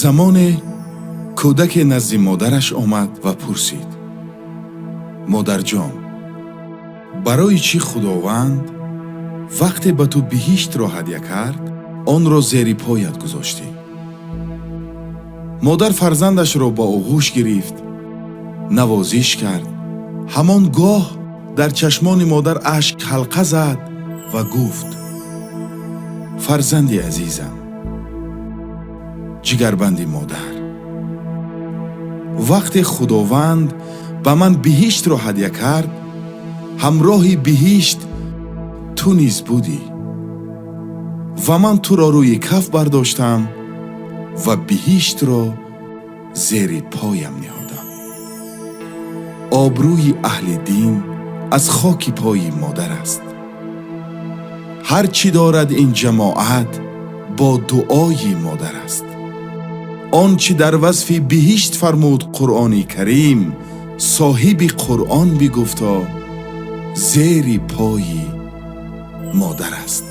Замоне кӯдаке назди модараш омад ва пурсид: «Модарҷон, барои чӣ Худованд вақте ба ту биҳиштро ҳадя кард, онро зери поят гузоштӣ?» Модар фарзандашро ба оғӯш гирифт, навозиш кард. Ҳамон гоҳ дар чашмони модар ашк ҳалқа зад ва гуфт: «Фарзанди азизам, ҷигарбанди модар, вақте Худованд ба ман биҳиштро ҳадя кард, ҳамроҳи биҳишт ту низ будӣ ва ман туро рӯи каф бардоштам ва биҳиштро зери поям ниҳодам». Обрӯи аҳли дин аз хоки пои модар аст. Ҳар чӣ дорад ин ҷамоат, бо дуои модар аст. Он чӣ дар васфи биҳишт фармуд Қуръони Карим, соҳиби Қуръон бигуфто, зери пои модар аст.